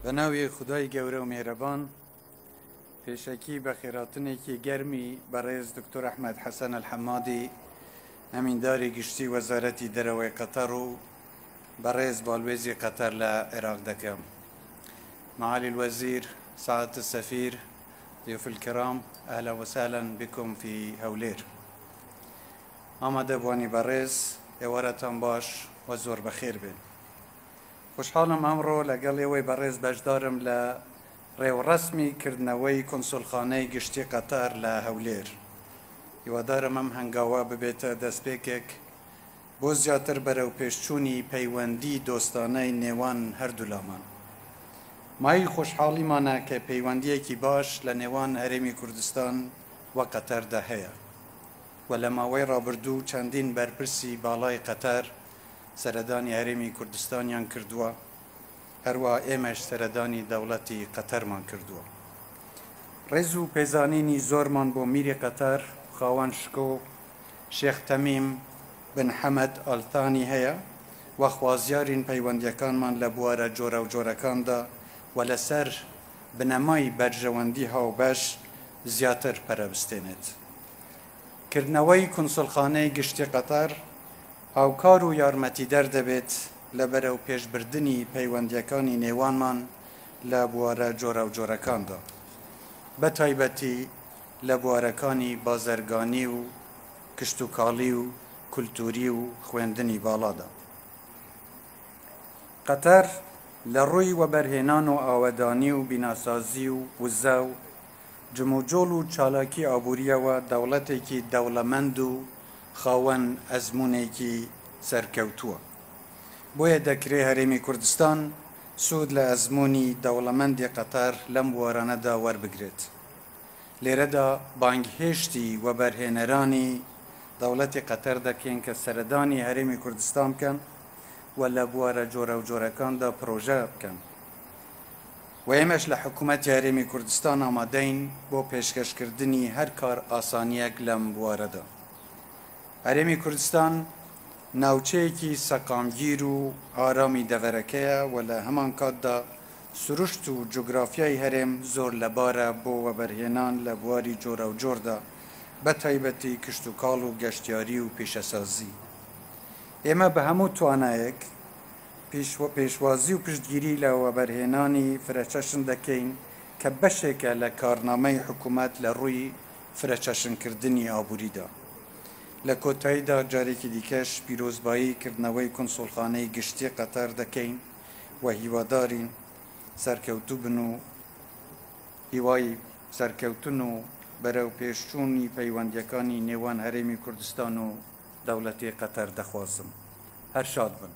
بە ناوی خودای گەورە و میهرەبان، پێشەکی بەخێراتنێکی گەرمی بەڕێز دکتۆر ئەحمەد حەسەن ئەلحەمادی ئەمینداری گشتی وەزارەتی دەرەوەی قەتەڕ و بەڕێز بالوێزی قەتەر لە عێراق دەکەم. معالی الوزیر سعادة السفیر ضیوف الکرام اهلا وسهلا بکم فی هەولێر. ئامادەبووانی بەڕێز ئێوارەتان باش و زۆر بەخێر بێن. خۆشحاڵم ئەمڕۆ لەگەڵ ئێوەی بەڕێز بەشدارم لە ڕێوڕەسمی کردنەوەی کونسوڵخانەی گشتی قەتەر لە هەولێر. هیوادارم ئەم هەنگاوە ببێتە دەستپێکێک بۆ زیاتر بەرەوپێشچوونی پەیوەندی دۆستانەی نێوان هەردوولامان. مایەی خۆشحاڵیمانە کە پەیوەندییەکی باش لە نێوان هەرێمی کوردستان و قەتەردا هەیە و لە ماوەی ڕابردوو چەندین بەرپرسی باڵای قەتەر سەردانی هەرێمی کوردستانیان کردووە، هەروەها ئێمەش سەردانی دەوڵەتی قەتەرمان کردووە. ڕێز و پێزانینی زۆرمان بۆ میری قەتەر خاوەن شکۆ شێخ تەمیم بن حەمەد ئال ثانی هەیە و خوازیارین پەیوەندییەکانمان لە بوارە جۆراوجۆرەکاندا و لەسەر بنەمای بەرژەوەندی هاوبەش زیاتر پەرەبستێنێت. کردنەوەی کونسوڵخانەی گشتی قەتەر هاوکار و یارمەتیدەر دەبێت لە بەرەوپێشبردنی پەیوەندییەکانی نێوانمان لە بوارە جۆراوجۆرەکاندا، بە تایبەتی لە بوارەکانی بازرگانی و کشتوکاڵی و کولتووری و خوێندنی باڵادا. قەتەر لە ڕووی وەبەرهێنان و ئاوەدانی و بیناسازی و وزە و جموجۆڵ و چالاکی ئابوورییەوە دەوڵەتێکی دەوڵەمەند و خاوەن ئەزموونێکی سەرکەوتووە. بۆیە دەکرێ هەرێمی کوردستان سوود لە ئەزموونی دەوڵەمەندی قەتەر لەم بوارانەدا وەربگرێت. لێرەدا بانگهێشتی وەبەرهێنەرانی دەوڵەتی قەتەر دەکەین کە سەردانی هەرێمی کوردستان بکەن و لە بوارە جۆراوجۆرەکاندا پرۆژە بکەن و ئێمەش لە حکوومەتی هەرێمی کوردستان ئامادەین بۆ پێشکەشکردنی هەر کارئاسانییەک لەم بوارەدا. هەرێمی کوردستان ناوچەیەکی سەقامگیر و ئارامی دەڤەرەکەیە و لە هەمانکاتدا سروشت و جوگرافیای هەرێم زۆر لەبارە بۆ وەبەرهێنان لە بواری جۆراوجۆردا بە تایبەتی کشتوکاڵ و گەشتیاری و پیشەسازی. ئێمە بە هەموو توانایەک پێشوازی و پشتگیری لە وەبەرهێنانی فرەچەشن دەکەین کە بەشێکە لە کارنامەی حکومەت لە ڕووی فرەچەشنکردنی ئابووریدا. لە کۆتاییدا جارێکی دیکەش پیرۆزبایی کردنەوەی کونسوڵخانەی گشتی قەتەر دەکەین و هیوادارین سەرکەوتوو بن و هیوای سەرکەوتن و بەرەوپێشچوونی پەیوەندییەکانی نێوان هەرێمی کوردستان و دەوڵەتی قەتەر دەخوازم. هەر شاد بن.